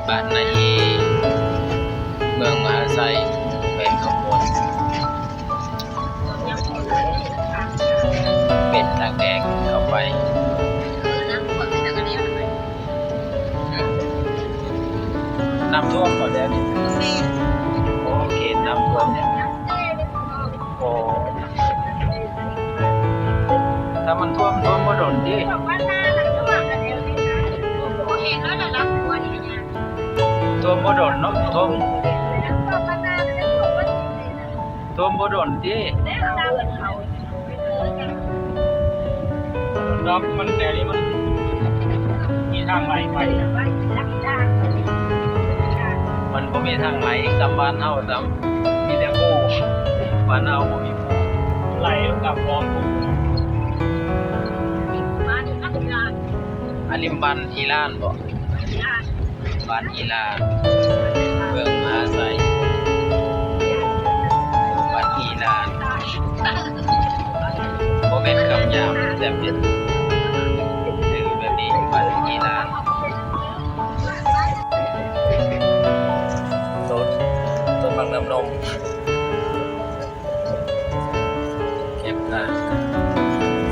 ບ້ານນາເອ ເມືອງມະຫາໄຊ ແຂວງຄຳມ່ວນ ເປັນທາງແດງເຂົ້າໄປ. ນ້ຳຖ້ວມບໍ່ແຖວນີ້? ໂອເຄ ນ້ຳຖ້ວມ. ໂອ້ ຖ້າມັນຖ້ວມ ຖ້ວມບໍ່ດົນຕິ? ຖ້ວມບໍ່ດົນເນາະ ຖ້ວມ ຖ້ວມບໍ່ດົນຕິ? ດອກມັນແຕ່ນີ້ມັນມີທາງໄຫຼໄປ ມັນບໍ່ມີທາງໄຫຼສ່ຳບ້ານເຮົາຊ້ຳ ມີແຕ່ພູ ບ້ານເຮົາບໍ່ມີພູ ໄຫຼກັບຄອງ. ອັນນີ້ບ້ານອີລານບໍ່? ບ້ານອີລານ ເມືອງມະຫາໄຊ ບ້ານອີລານ ບໍ່ແມ່ນຄຳຫຍາບແບບນີ້ ຄືແບບນີ້ ບ້ານອີລານ ຕົ້ນ ຕົ້ນໝາກນ້ຳນົມ. ເກັບການ ເ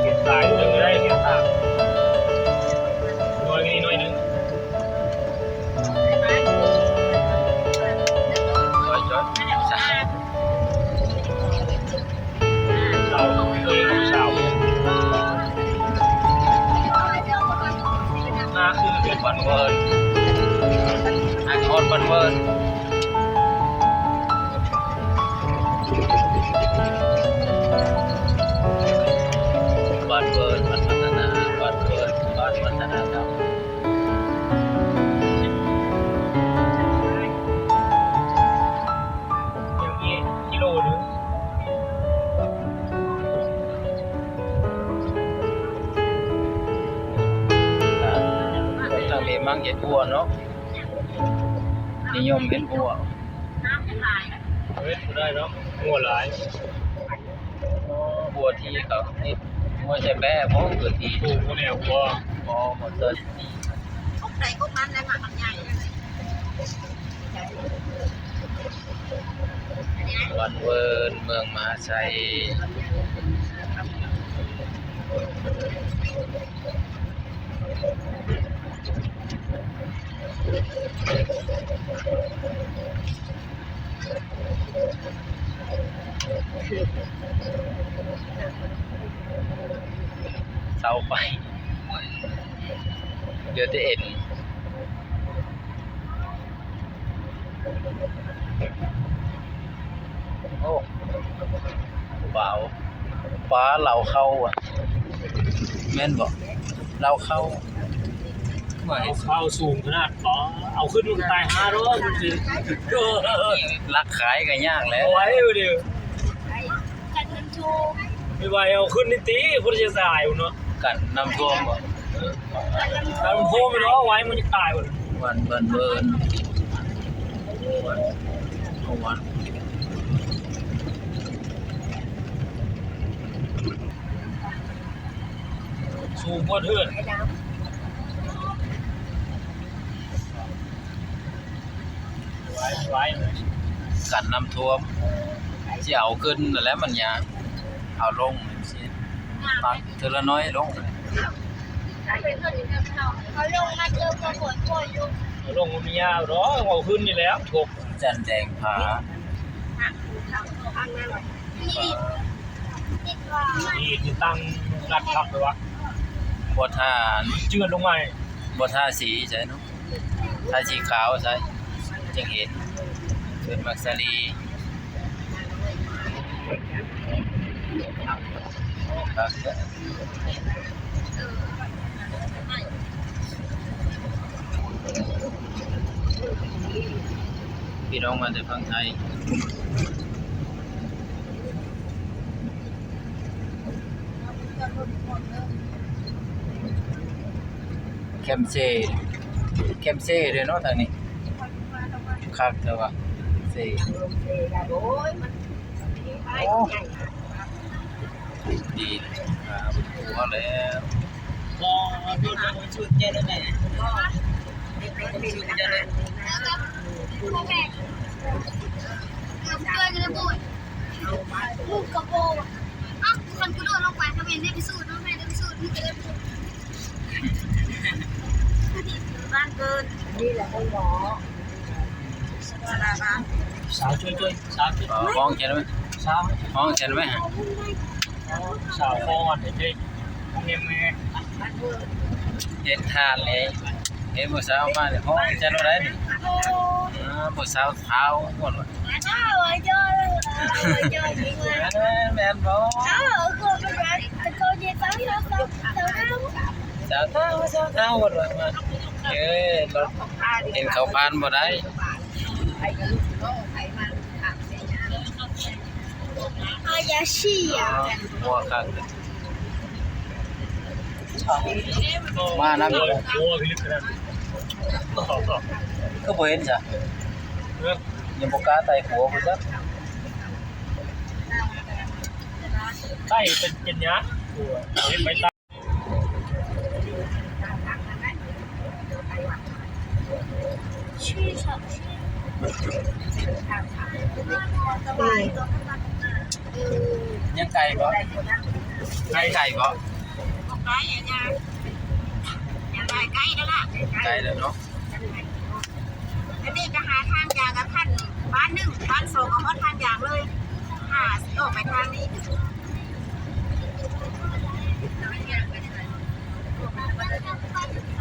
ກັບຫຼາຍເຕີບຢູ່ໄດ໋ ເກັບຜັກ ໜ່ວຍນີ້ໜ່ວຍໜຶ່ງ ຈອຍໆ ສາວ ເອີຍ ສາວ ໜ້າຄືເປັນບ້ານເວີນ ອາຈອນບ້ານເວີນ. ບ້ານເວີນ ບ້ານພັດທະນາ ບ້ານເວີນ ບ້ານພັດທະນາທຳ ຍັງອີກກິໂລໜຶ່ງ ທາງນີ້ມັກເຮັດບົວເນາະ ນິຍົມເຮັດບົວ. ເຮັດບໍ່ໄດ້ດອກ ງົວຫຼາຍ ບົວທີ່ເຂົາເຮັດ ງົວໃສ່ແປ້ບໍ່ ເກີດທີ່ ປູກບໍ່ແນວບໍ່ ບໍ່ ບໍ່ເກີດທີ່ ກົກໃດກົກມັນແຫຼະ ໝາກມັນໃຫຍ່ ບ້ານເວີນ ເມືອງມະຫາໄຊ. ເຊົາໄປ ເຫຼືອແຕ່ເອັນ. ໂອ້ ປາ ປາເຫຼົ້າເຂົ້າ ແມ່ນບໍ່? ເຫຼົ້າເຂົ້າ ເຂົ້າສູງຂະໜາດ ປາ ເອົາຂຶ້ນມັນກະຕາຍຫ່າດອກ ມັນຊິ ລັກຂາຍກະຍາກແຫຼະ ເອົາໄວ້ເດີ. ໄປໄຫວເອົາຂຶ້ນນີ້ຕິ ພຸ້ນຊິຕາຍພຸ້ນເນາະ ກັນນ້ຳຖ້ວມບໍ່? ເອີ ກັນນ້ຳຖ້ວມເນາະ ໄຫວມັນຊິຕາຍພຸ້ນ ວັນ ວັນເວີນ ວັນ ວັນ ສູງກວ່າເຮືອນ. ກັນນ້ຳຖ້ວມ ຊິເອົາຂຶ້ນຫັ້ນແຫຼະມັນຍາກ ເອົາລົງຊິ ປັກເທື່ອລະໜ້ອຍລົງ ເອົາລົງມັນຍາກດອກ ເອົາຂຶ້ນນີ້ແຫຼະ ທົກ ຈັນແດງຜາ ອີກຕິດຕັ້ງລັດພັກໄປວະ ບໍ່ທາ ເຈື່ອນລົງໃໝ່ ບໍ່ທາສີໃສ່ເນາະ. ທາສີຂາວໃສ່ ຈຶ່ງເຫັນ ເກີດມັກສາລີ ພີ່ນ້ອງມາແຕ່ຝັ່ງໄທ. ແຄມເຊ ແຄມເຊເດ້ເນາະທາງນີ້ ຄັກແທ້ວ່າເຊ ໂອ້ ດີ ອ່າ ຫົວແລ້ວ ບໍ່ ບໍ່ ບໍ່ ບໍ່ ບໍ່ ບໍ່ ບໍ່ ບໍ່ ລູກກະໂປງ ເອົ້າ ຄັນກູໂດດລົງໄປ ຖ້າແມ່ນໄດ້ພິສູດເນາະ ແມ່ນໄດ້ພິສູດ ມີແຕ່ໄດ້ພິສູດ ບ້ານເກີດ ນີ້ແຫຼະໂຮງໝໍ ສາລາບ້ານ ສາວຊ່ວຍໆ ສາວຊ່ວຍ ເອີ ຮ້ອງແຊນໄວ້ ສາວ ຮ້ອງແຊນໄວ້ ສາວຟ້ອນເດ້ ເຮັດທານເລີຍ ເຫັນຜູ້ສາວມານີ້ ຮ້ອງແຊນໄວ້ ເອີ ຜູ້ສາວ ທ້າວ ແມ່ນບໍ່? ສາວທ້າວ ສາວທ້າວ ເອີ ເຫັນເຂົາຜ່ານບໍ່ໄດ້ ອາຢາຊີ ອໍ ຫົວຄັກ ມານຳຢູ່ ຫົວພິລຶກຂະໜາດ ຄືບໍ່ເຫັນຊະ ເອີ ຍັງບໍ່ກ້າໄຕ່ຂົວພຸ້ນຊະ ໄຕ່ເປັນ ເປັນຫຍັງ ເຫັນໄປຕາມ ຍັງໄກບໍ່? ໄກ ໄກບໍ່? ບໍ່ໄກອາຍາ ຍັງໄກ ໃກ້ແລ້ວລະ ໃກ້ແລ້ວເນາະ ອັນນີ້ກະຫາທາງຢາງກະຂັ້ນບ້ານໜຶ່ງ ບ້ານສອງກະຮອດທາງຢາງເລີຍ ຫາຊິອອກໄປທາງນີ້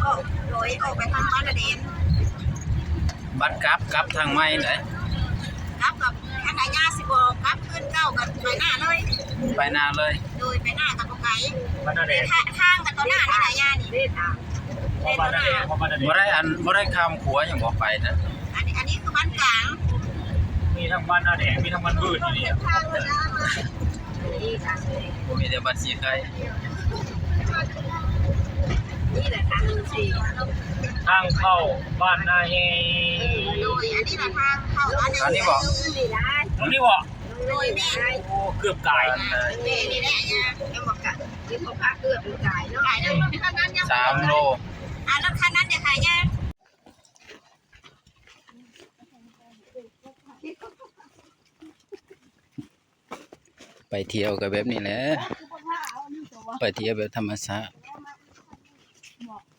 ອອກ ໂດຍ ອອກໄປທາງບ້ານນາແດງ ບັດກັບ ກັບທາງໃໝ່ໃດ ກັບກັບ ຄັນອາຍາຊິບໍ່ກັບຄືນເກົ່າກະໄປໜ້າເລີຍ ໄປໜ້າເລີຍ ໂດຍ ໄປໜ້າກະບໍ່ໄກ ບ້ານນາແດງ ທາງກະຕໍ່ໜ້ານີ້ນະອາຍານີ້ ເດ້ທາງ ເດ້ຕໍ່ໜ້າ ບໍ່ໄດ້ອັນ ບໍ່ໄດ້ຂ້າມຂົວຫຍັງບໍ່ໄປນະ ອັນນີ້ ອັນນີ້ຄືບ້ານກາງ ມີທັງບ້ານນາແດງ ມີທັງບ້ານບືດຢູ່ນີ້ ເສັ້ນທາງເພິ່ນນະ ບໍ່ມີແຕ່ບ້ານສີໄຄ ນີ້ແຫຼະທາງສີ່ ທາງເຂົ້າບ້ານນາແຮ ເອີ ໂດຍ ອັນນີ້ລະທາງເຂົ້າບ້ານນາແຮ ອັນນີ້ບໍ່? ອັນນີ້ບໍ່? ໂດຍ ແມ່ນ ໂອ້ ເກືອບຕາຍ ແມ່ນນີ້ແຫຼະ ເກືອບຕາຍເນາະ ສາມໂລ ອ່າ ລົດຄັນນັ້ນຢ່າຂາຍຍາ ໄປທ່ຽວກະແບບນີ້ແຫຼະ ໄປທ່ຽວແບບທຳມະຊາດ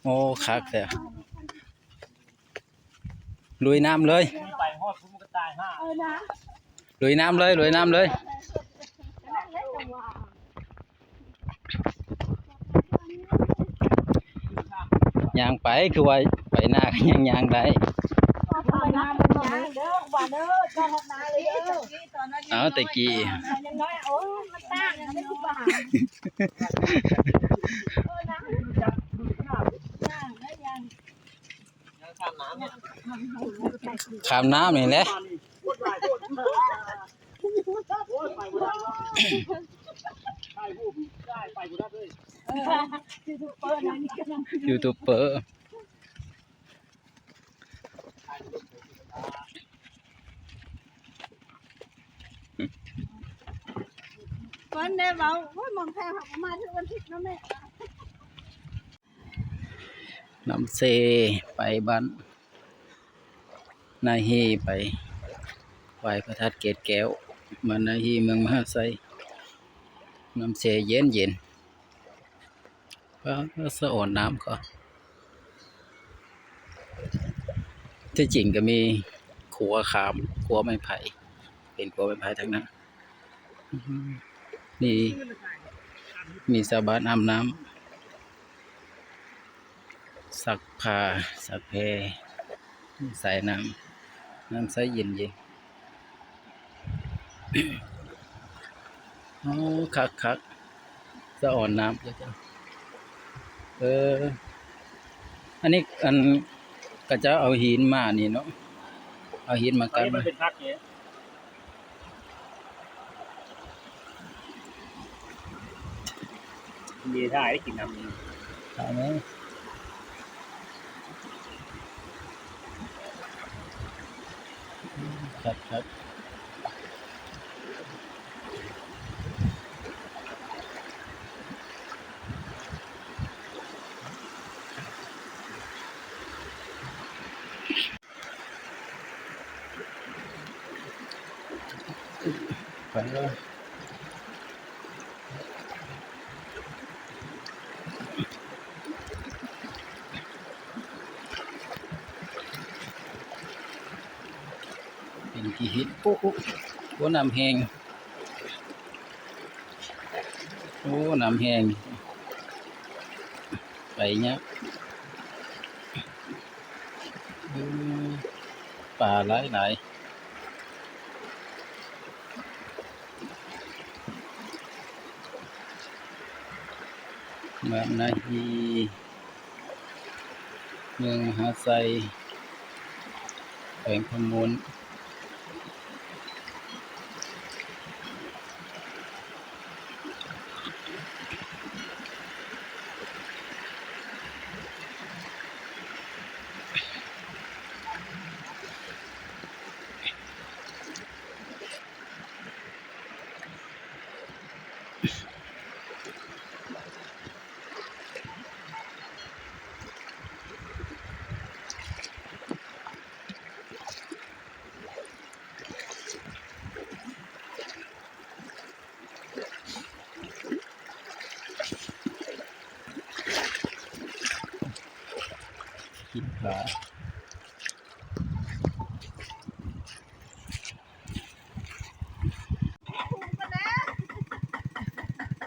ໂອ້ ຄັກແທ້ ລຸຍນ້ຳເລີຍ ລຸຍນ້ຳເລີຍ ລຸຍນ້ຳເລີຍ ຍ່າງໄປ ຄືວ່າໄປໜ້າກະຍັງຍ່າງໄດ້ ເອົາແຕ່ກີ້ ຂ້າມນ້ຳນີ້ແຫຼະ ຢູທູບເປີ ເພິ່ນໄດ້ເວົ້າ ໂອ້ຍ ໝ່ອງແທ້ເຮົາກະມາເທື່ອວັນທິດເນາະແມ່ ນ້ຳເຊ ໄປບ້ານນາຮີ ໄປໄຫວ້ພະທາດເກດແກ້ວ ບ້ານນາຮີ ເມືອງມະຫາໄຊ ນ້ຳເຊເຢັນໆ. ປາດ ສະອອນນ້ຳກໍ ທີ່ຈິງກະມີຂົວຂ້າມ ຂົວໄມ້ໄຜ່ ເປັນຂົວໄມ້ໄຜ່ທັງນັ້ນ ມີ ມີຊາວບ້ານອາບນ້ຳ ຊັກຜ້າ ຊັກແພ ສາຍນ້ຳ ນ້ຳໃສເຢັນໆ. ໂອ້ ຄັກໆ ສະອອນນ້ຳ ເອີ ອັນນີ້ ອັນ ເຂົາເຈົ້າເອົາຫີນມານີ້ເນາະ ເອົາຫີນມາກັນ ມີທ່າໃຫ້ກິນນ້ຳ ຖ້າແມ່ ຄັກໆ ໄປເລີຍ. ເປັນຂີ້ຫີນ ໂອ້ ໂອ້ ໂອ້ ນ້ຳແຮງ ໂອ້ ນ້ຳແຮງ ໄປຍາກ ອືມ ປາຫຼາຍໆ. ບ້ານນາຮີ ເມືອງມະຫາໄຊ ແຂວງຄຳມ່ວນ. ກິນປາ.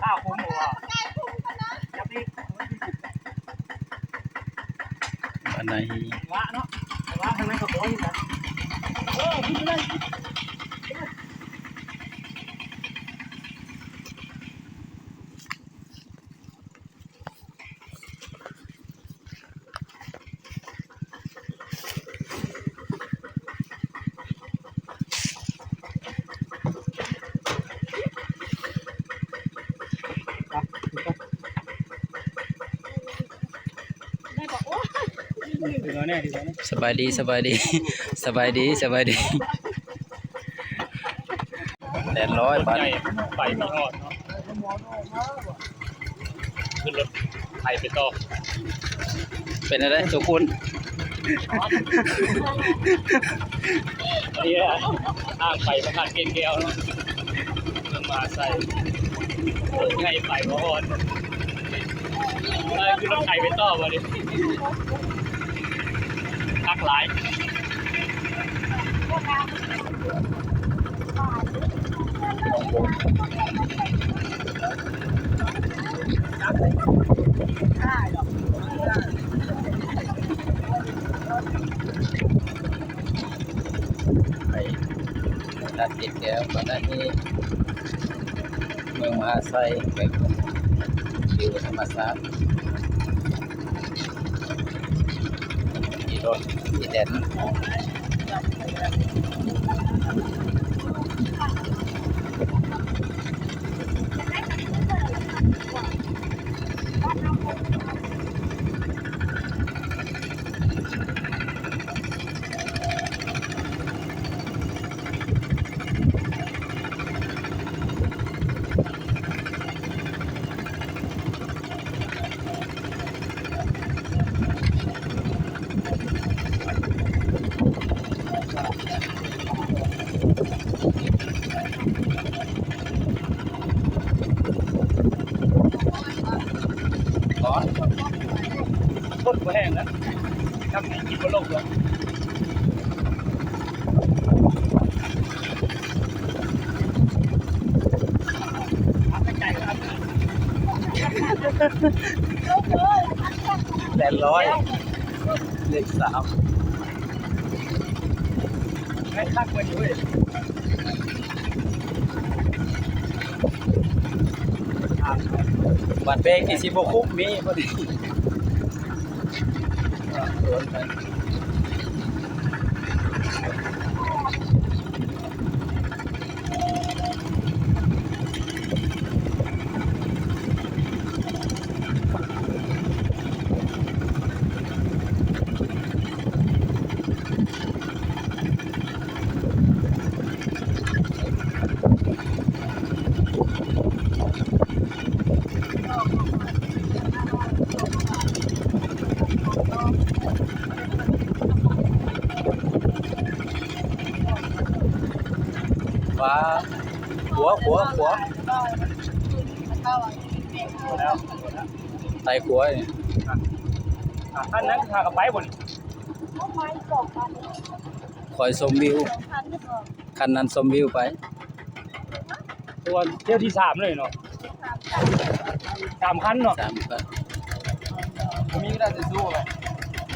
ຂ້າວຄຸມບໍ່ວ່າ ຢ່າໄປ ອັນໃດ ວະເນາະ ວະທາງນັ້ນກໍບໍ່ຢູ່ນະ ເອີ ຂຶ້ນໄປເລີຍ. ສະບາຍດີ ສະບາຍດີ ສະບາຍດີ ສະບາຍດີ. ແປດຮ້ອຍບາດ ໄປບໍ່ຮອດເນາະ ຂຶ້ນລົດໄຖໄປຕໍ່. ເປັນແນວໃດທຸກຄົນ? ອັນນີ້ທາງໄປພະທາດເກດແກ້ວເນາະ ເມືອງມະຫາໄຊ ລົດໃຫຍ່ໄປບໍ່ຮອດ. ເອີ ຂຶ້ນລົດໄຖໄປຕໍ່ບາດນີ້ ຄັກຫຼາຍ. ໄປ ພະທາດເກດແກ້ວ ບ້ານນາຮີ ເມືອງມະຫາໄຊ ໄປ ວິວທຳມະຊາດ ມີລົດ ມີແດນ. ຮ້ອນ ຄົນບໍ່ແຫ້ງນະ ກັບກິນບໍ່ລົງເລີຍ. ແປດຮ້ອຍ ເລກສາມ ແມ່ນຄັກເບິດເວີຍ. ບັດເບກນີ້ຊິບໍ່ຄຸບມີພໍດີ. ເ ຂວາ ຂວາ ຂວາ ຂວາ ໄປຂວານີ້ ອ່ະ ອ່ະ ຄັນນັ້ນພາກັນໄປບໍ່ນີ້? ຂ້ອຍຊົມວິວ ຄັນນັ້ນຊົມວິວໄປ ຕົວະ ທ່ຽວທີສາມເລີຍເນາະ ສາມຄັນເນາະ ສາມຄັນ ບໍ່ມີກໍໄດ້ແຕ່ສູ້ແຫຼະ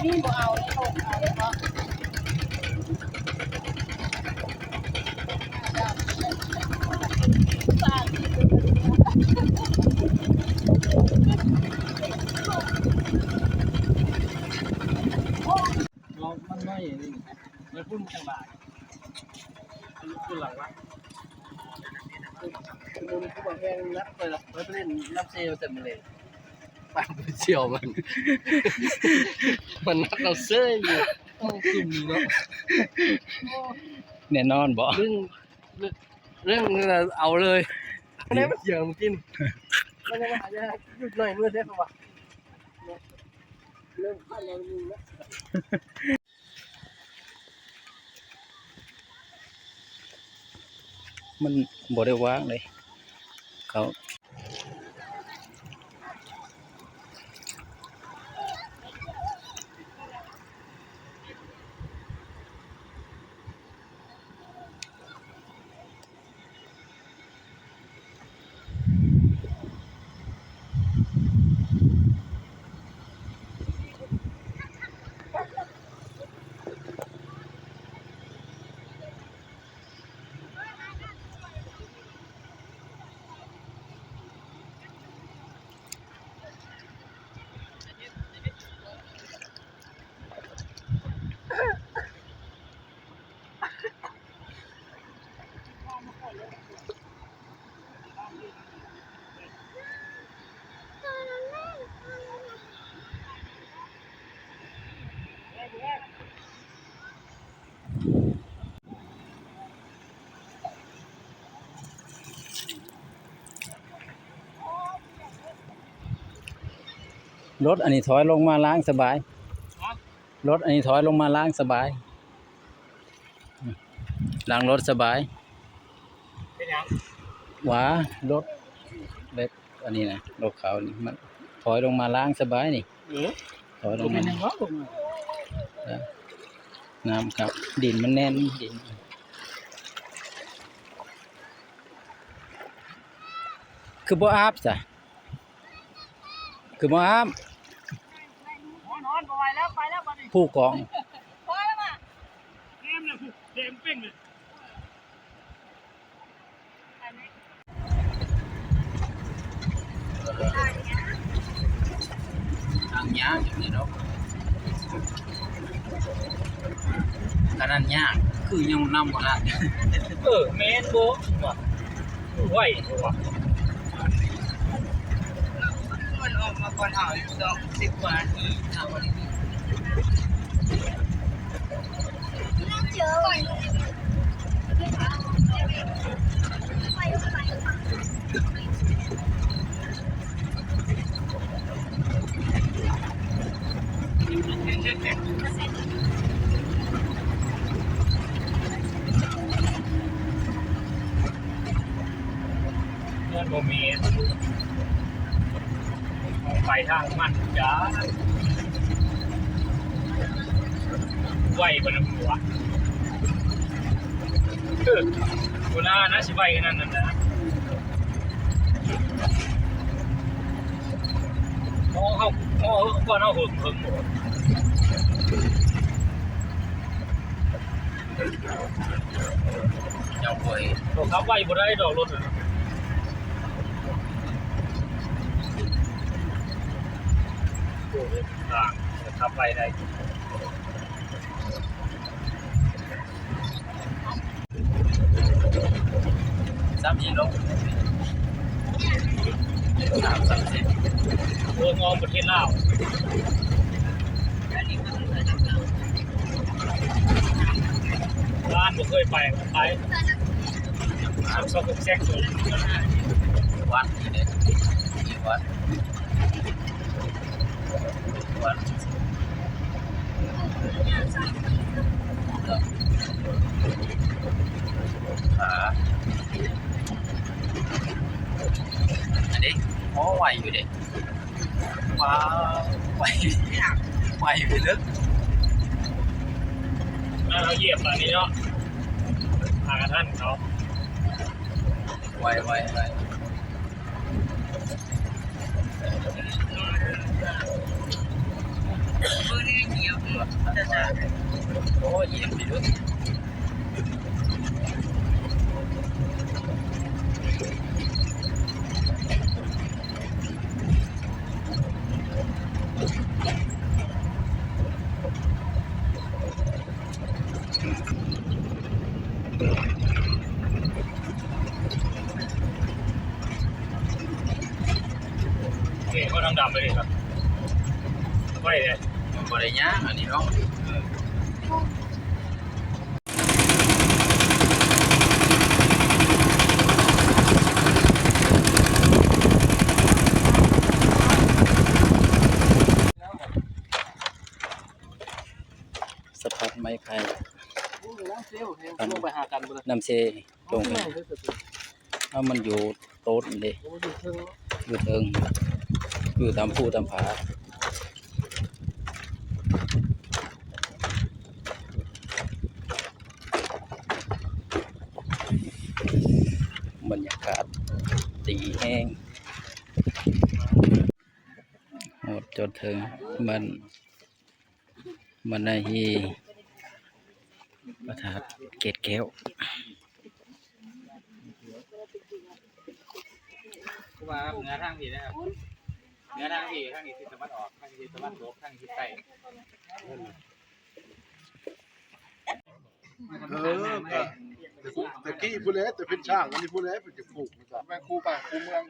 ມີບໍ່ເອົາເລີຍ ເອົາເນາະ ມັນນ້ອຍ ມັນພຸ້ນຈັງບາດ ຄືຫຼັງວະ ມັນຄືວ່າແຮງໜັກໄປລະ ໄປຫຼິ້ນນ້ຳເຊວແຕ່ມື້ແລງ ປາກມັນສ່ຽວມັນ ມັນໜັກເອົາເສີຍຢູ່ ໂອ້ ຈຸ່ມນີ້ເນາະ ແນ່ນອນບໍ່? ເລື່ອງ ເລື່ອງ ເລື່ອງເອົາເລີຍ ອັນນີ້ມັນສຽວມື້ກີ້ນີ້ ມັນຍັງວ່າຫາຍາກ ຢຸດໜ້ອຍມື້ເດ້ເຂົາວ່າ ເລີ່ມຄັນແລ້ວໜຶ່ງນະ. ມັນບໍ່ໄດ້ວາງເດ້ ເຂົາ. ລົດອັນນີ້ຖອຍລົງມາລ້າງສະບາຍ. ຮະ? ລົດອັນນີ້ຖອຍລົງມາລ້າງສະບາຍ. ລ້າງລົດສະບາຍ. ເປັນຫຍັງ? ຫວາ ລົດແບບອັນນີ້ນະ ລົດເຂົານີ້ ມັນຖອຍລົງມາລ້າງສະບາຍນີ້. ເອີ ຖອຍລົງມາ ບໍ່ເປັນຫຍັງຫວາ ລົງມາ ນ້ຳຄັບ ດິນມັນແໜ້ນ ດິນ ຄືບໍ່ອາບຊະ? ຄືບໍ່ອາບ? ນອນ ບໍ່ໄຫວແລ້ວ ໄປແລ້ວບັດນີ້ ຜູ້ກອງ ພໍແລ້ວ ແດງເປັ້ງເລີຍ. ທາງຍາກຢູ່ນີ້ເນາະ ຂະໜາດຍາກຄືຍັງນຳບໍ່ໄດ້. ເອີ ແມ່ນບໍ່ວະ ໄວເດ້ວະ. ມັນອອກມາກ່ອນເຮົາຢູ່ສອງສິບກວ່ານາທີ. ເຮືອນບໍ່ມີ ໄປທາງມັນຈ້າ ໄວປານນັ້ນວະ. ເອີ ບໍ່ໜ້ານະ ຊິໄວຂະໜາດນັ້ນນະ. ເຮົາ ເຮົາ ເຮົາ ເຮົາກ່ອນເຮົາເຫິງ ເຫິງໂພດ. ເຈົ້າ ໂອ້ຍ ເຂົາຂັບໄວບໍ່ໄດ້ດອກລົດນະ. ໂອ້ຍ ທາງຂັບໄວໄດ້. ສາມສີ່ໂລ ສາມ ສາມສິບ ໂອ້ ອ້ອມປະເທດລາວ ບ້ານບໍ່ເຄີຍໄປ ໄປ ຊອກຊອກແຊກ ວັດນີ້ເດ້ ມີວັດ ວັດ ຫາ ໄວຢູ່ເດ້ ວ້າວ ໄວ ໄວໄປເລີຍ ມາເຮົາຢຽບບາດນີ້ເນາະ ຫາກະທັນເຂົາ ໄວ ໄວ ໄວ. ໂອ້ ຢ້ຽມດີເດີ້. ນີ້ເຂົາທາງດຳໄປນີ້ຄັບ ໄວເດ້ ມັນບໍ່ໄດ້ຍາກອັນນີ້ເນາະ. ສະພານໄມ້ໄຜ່ ນ້ຳເຊ ລົງໄປຫາກັນພຸ້ນນະ ນ້ຳເຊ ລົງໄປ ເອົາ ມັນຢູ່ໂຕນເດ້ ໂອ້ ຢູ່ເທິງ ຢູ່ເທິງ ຢູ່ຕາມພູຕາມຜາ. ບັນຍາກາດດີແຮງ ຮອດຈອດເທິງບ້ານ ມະນາຮີ ພະທາດເກດແກ້ວ. ຄືວ່າເໜືອທາງພີ້ເດີ ເໜືອທາງພີ້ ທາງນີ້ທິດຕາເວັນອອກ ທາງນີ້ທິດຕາເວັນຕົກ ທາງນີ້ທິດໃຕ້. ເອີ ກະ ແຕ່ກີ້ພຸ້ນແຫຼະ ແຕ່ເປັນຊ່າງອັນນີ້ພຸ້ນແຫຼະ ເພິ່ນຈະປູກ ແມ່ນຄູ່ບ້ານຄູ່ເມືອງ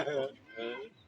ເອີ ເອີ.